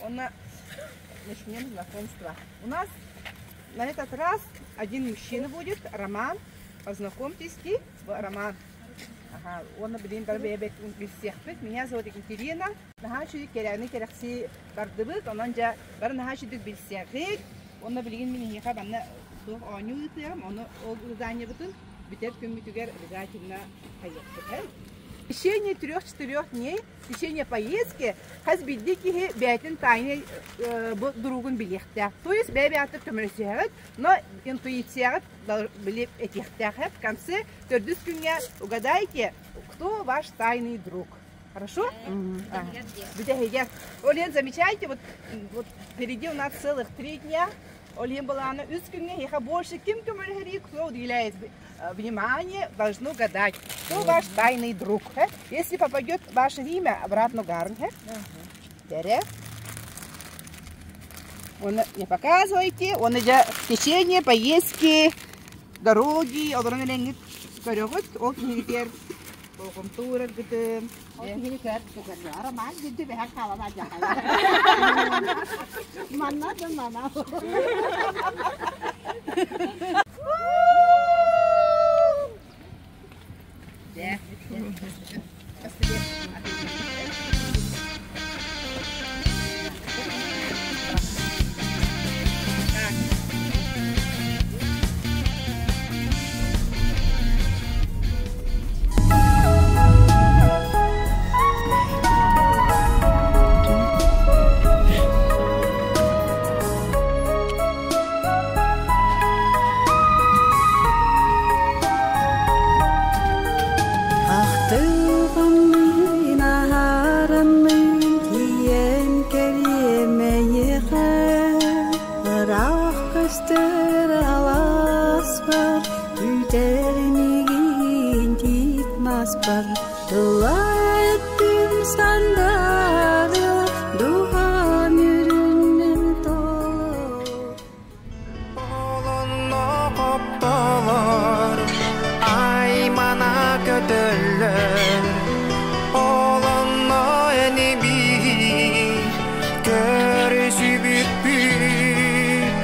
Уонна начнем знакомство. У нас на этот раз один мужчина будет, Роман. Познакомьтесь, Роман. Ага, уонна билин бары бэйэбит билсиэхпит. Меня зовут Екатерина. Наһаа үчүгэй кэрэни кэрэхсии бардыбыт. Онон дьэ бары наһаа үчүгдүк билсиэххит. Уонна билигин мин эһиэхэ манна туох оонньуу ыытыам, ону ол заданиебытын бүтэр күммүтүгэр обязательно хайыахпыт. В течение трех-четырех дней, в течение поездки хас биирдии киһи бэйэтин тайный бу другун билиэхтээх. То есть бэйэ-бэйэҕитин көмөлөсүһэҕит, но интуицияҕыт билип этиэхтээх. В конце төрдүс күҥҥэ угадайте, кто ваш тайный друг. Хорошо? Бүтэһигэр. Ол иһин замечайте, вот, вот впереди у нас целых 3 дня. Ол иһин былаана үс күҥҥэ эһиэхэ больше ким көмөлөһөрүй, кто уделяет внимание, должно гадать, кто ваш тайный друг. Если попадет ваше имя, обратно гарн. Дере. Он не показывайте, он идет в течение поездки, дороги, олорон элэҥҥит көрөҕүт, ол киһигитигэр болҕомто уураргытын. Ол киһини көр Роман дьүдү бэһэр хаалана дьахала. Манна да мана. Дьэ. Так. Ахтылҕанныын аһаранныын тиийэн кэлиэм эйиэхэ ыраах көстөр алааспар күүтэр миигин тиит маспар тула өттүм сандаарыа дууһам үрүннэн толор Олонно хоптолор, аймана көтөллөр. Олонно эни биир көрүсүбүппүт.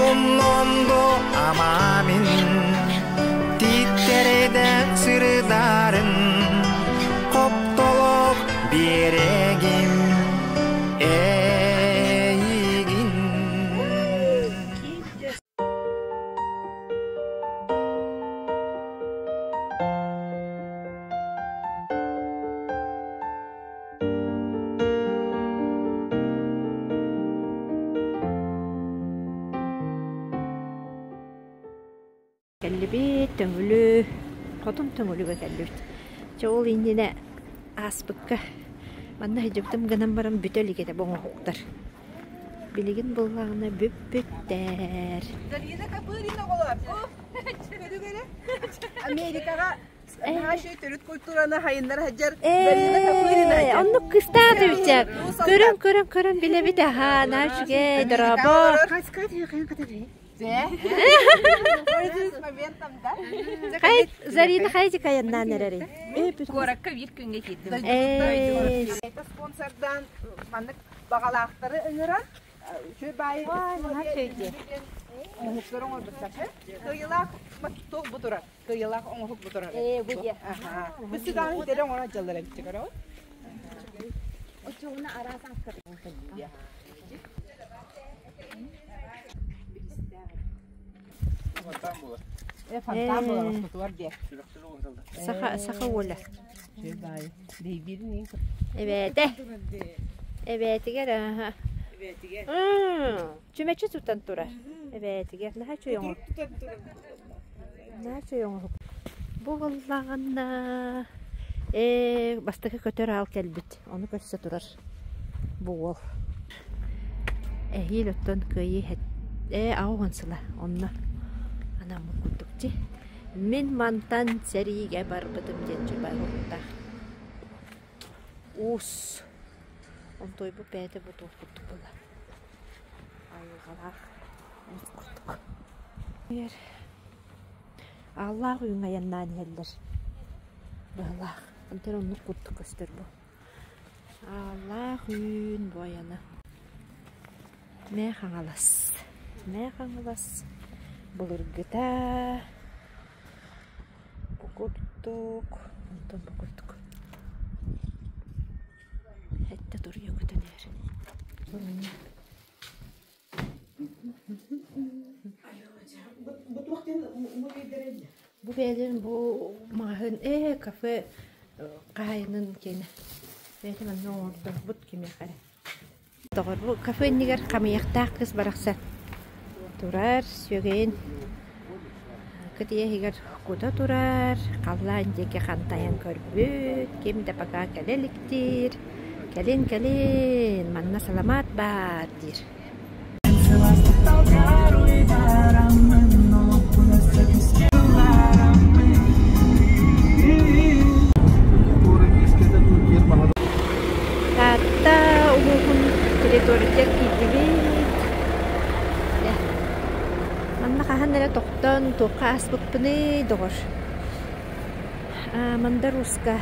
Умнондо амамин, титтереден сырыдарын, хоптолох биэрэгим эйигин. Кэллибит, Төҥүлү, Хотун Төҥүлүгэ кэллибит. Чэ ол иннинэ ааспыкка манна сылдьыбытым гынан баран бүтэ илик этэ бу оҥоһуктар. Билигин буоллаҕына бүппүттэр. Зарина Копырина оҕолор. Америкаҕа наша төрүт культураны хайыннара сылдьар Зарина Копырина. Ээ, оннук кыстаах дүүччэ. Көрөн, көрөн, көрөн билэбит аһаа, наһаа үчүгэй, дорообо. Моментом, да? Хай, Зарина хайдик айаннаан эрэрий? Куоракка биир күҥҥэ киирдим. Ээ, Это спонсордан маннык баҕалаахтары ыҥыран үчүгэй баайы оҥоһуктары оҥорбуттар. Кыайыылаах туох бу турар? Кыайыылаах оҥоһук бу турар. Ээ, бу дьэ. Аха. Бу сыдааны итэри оҥорон дьаллар эбит көрөҕүт? Оччоҕуна араас астар. Э, фонтан буолар ортотугар диэ. Саха, саха уола. Үчүгэй баайы. Бэйбиирин Эбээтэ. Эбээтигэр аха. Эбээтигэр. Чүмэчи тутан турар. Эбээтигэр наһаа үчүгэй оҥоһук. Наһаа үчүгэй оҥоһук. Бу буоллаҕына ээ бастакы көтөр аал кэлбит. Ону көрсө турар бу уол. Эһиил оттон кыайыы ээ 80 сыла онно анаммыт курдук дии. Мин мантан сэриигэ барбытым диэн чубай уруктаах. Уус. Онтуойбут бэйэтэ бу туох курдук буолла. Айылҕалаах уус курдук. Ааллаах үүҥ айаннаан иһэллэр. Быһылаах. Онтон оннук курдук көстөр бу. Ааллаах үүн бу айана. Мэ Хаҥалас. Мэ Хаҥалас былыргыта бу курдук, онтон бу курдук. Эттэ туруйа көтөн иһэр. Бу бэйэлэрин бу маҕаһыын ээ кафе хаһаайынын киэнэ. Бэйэтэ манна оҥордорбут кимиэхэ эрэ. Доҕор бу кафе иннигэр хамыйахтаах кыыс барахсан турар, сүөгэйин кытыйа иһигэр кута турар, халлаан диэки хантайан көрбүт, ким да пока кэлэ иликтиир, кэлин-кэлин, манна саламаат баар диир. Таатта улууһун территориятыгар киирдибит. Манна хаһан эрэ тохтоон туохха ааспыппыный, доҕор. Мандар Ууска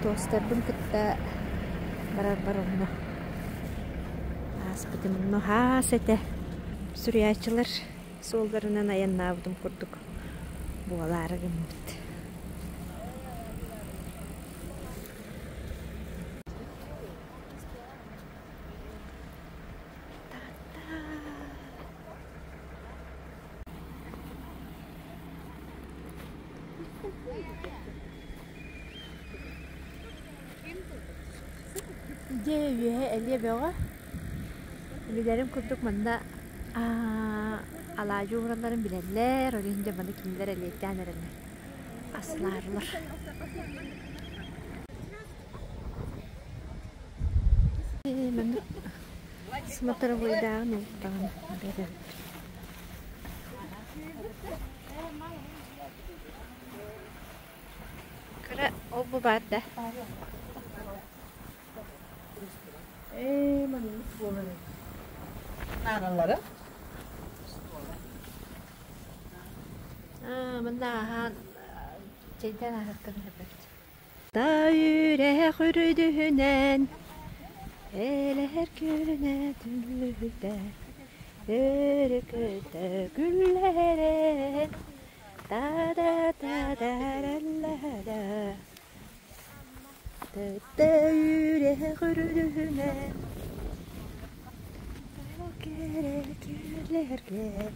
туостарбын кытта барарбар онно ааспытым. Онно хаас этэ. Суруйааччылар суолларынан айаннаабытым курдук буолаары гыммыт. Дьэ үөһэ элиэ бөҕө. Билэрим курдук манна алаадьы ууралларын билэллэр, ол иһин дьэ маны кинилэр элиэтээн эрэллэр. Аслаарлар. Маннык смотровойдааҕын уурдаҕына бэрэ. Кыра ол-бу баар да? Ээ, маннык буолар эбит. Нааралара? Аа, манна ааһаан чэйдээн ааһыахтарын сөп эбит. Та үрэх үрдүнэн элэһэр күнэ түллүтэ өрүкүтэ күллэрэн та да та да ла да Тэтэ үрэх үрдүнэн кэрэ күллэргэр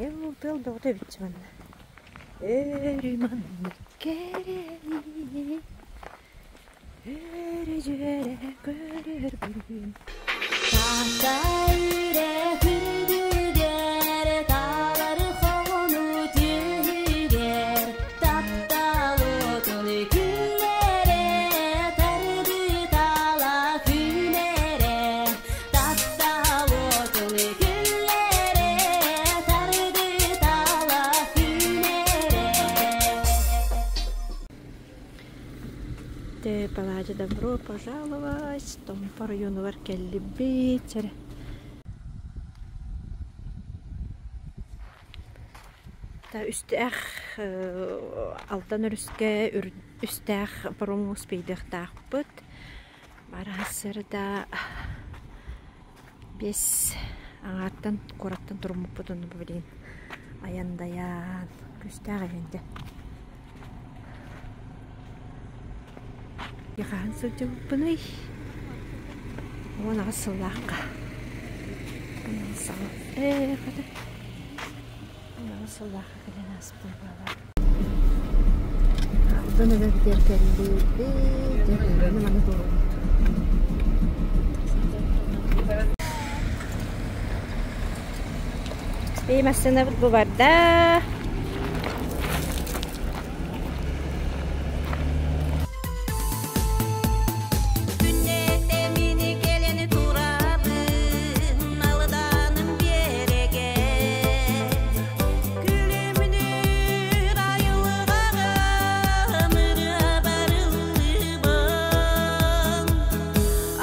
Ээ тыал бөҕөтө эбит манна. Өрүү маннык кэрэни, өрө дьүөрэ көрөрбүн. Таата үрэх үрдүгэр, таалары хону түһүгэр, таптал отун күллэрэ, тардытала күнэрэ, таптал отун күллэрэ, тардытала күнэрэ. Тэ Палладе добро пожаловать, Томпо районугар кэллибит. Эрэ. Та үстээх Алтан өрүскэ үстээх паром успейдыахтаахпыт. Бараһассарда 5 аҥааттан куораттан туруммуппут онно билигин айандайаан күстээх айанде. Хаһан сылдьыбыппыный? 18 сыллаахха. Ээ, хата. 18 сыллаахха кэлэн ааспытым буолар. Алтан эбэбитигэр кэллибит. Дьэ, маны туруорбут. Бии массыынабыт бу барда. Күннэтэ мини кэлэн турабын, алданым биэрэгэ. Күлүмнүүр айылҕаҕа ырыа барыллыбын.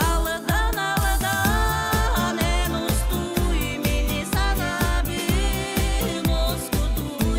Алдан, алдан эн устуй мини санабын, оскутуй.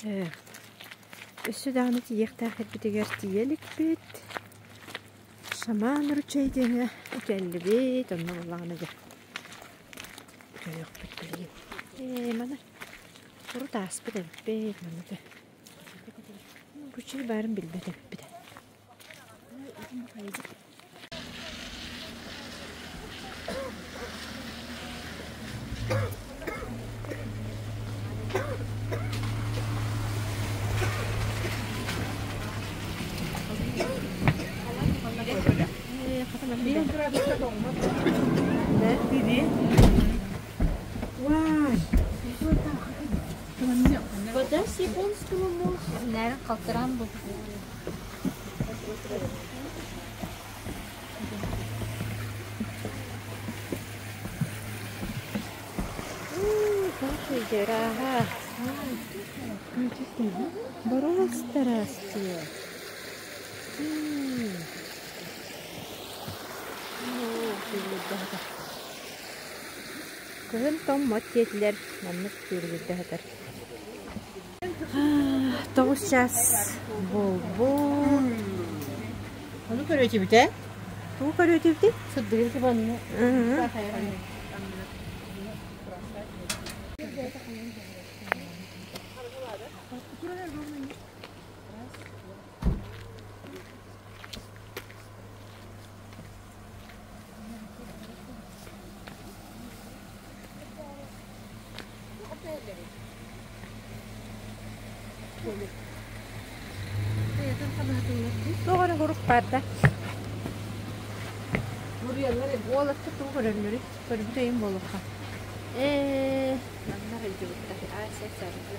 Өссө даҕаны тиийиэхтээх сирбитигэр тиийэ иликпит. Шаман ручей диэҥҥэ кэллибит, онно буоллаҕына дьэ көрүөхпүт билигин. Ээ, маны урут ааспыт эбиппит, манна да ручей баарын билбэт эбиппит. Вода с японского моря. Наверное, калтыран был. Боруоста растет. Кыһын тоҥмот диэтилэр, маннык күөлүгүрдэ сытар. Тоҕус чаас буолбут. Ону көрүөтүбүт ээ? Тугу көрүөтүбүтүй? Сырдыгын кыбанны. Туох эрэ хорук баар да? Уолаттар тугу көрөллөрүй? Көрбүт өйүм буолуохха. Ээ, манна сылдьыбыттар. Ася саргы.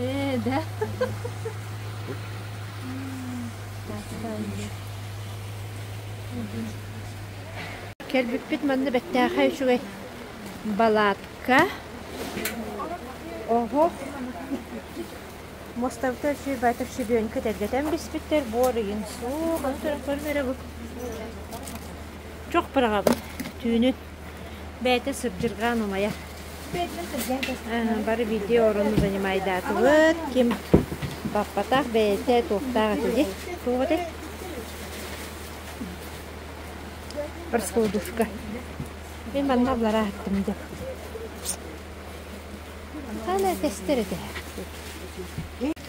Ээ, да. Кэлбиппит манна бэттээхэй үчүгэй балаакка, оһох, муостабыта үчүгэй баайта щебенка тэлгэтэн биспиттэр, буор ыйын суох, ону туран көрүм эрэ бу. Чох быраҕабыт түүнүн бэйэтэ сырдьырҕаан умайар. Бары биирдии орону занимайдаатыбыт. Ким баппатах бэйэтэ туохтаах этэ дии. Туох этэй? Раскладушка. Мин манна аллараа аттым деп. Хана тэстэр этэ.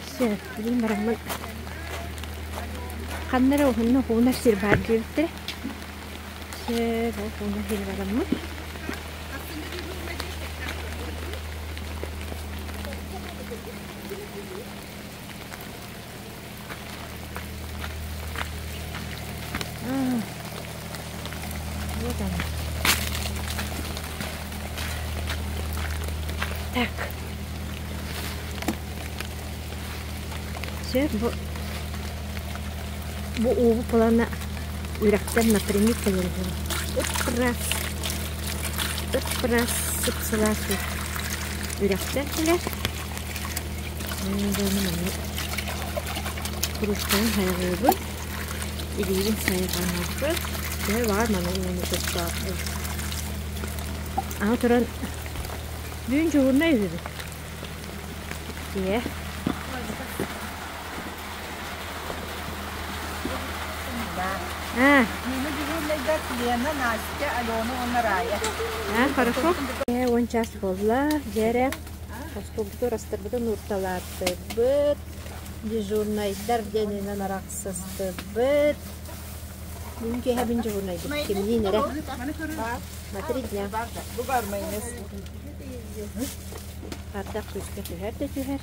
Все, билин бараммын. Ханна эрэ уһунна хуунар сир баар диэбиттэрэ. Все, ол хуунар сир бараммын. Вот она. Так. Все, бу бу уубу плана үрэхтэн напрямик кэлэр Ыппырас ыппырас сып-сылаас үрэхтэн кэлэр. Курустарын хайҕыыбыт, илиибин сайҕанарбыт. Төһө баҕар маны ууну куттаахпын. Аны туран бүгүн дьуһуурунай үһүбүт. Ийэ. А. Нина дежурнайдар Лена, Настя, Алена уонна Рая. А, хорошо. 10 час буолла. Дьэрэ. Остуолбутун астарбытын уурталаатыбыт. Дежурнайдар диэнинэн арахсыстыбыт. Бүгүн киэһэ мин дежурнайбыт. Кимниин эрэ. На 3 дня. Бу бар майонез. Ардах күүскэ түһэр да түһэр.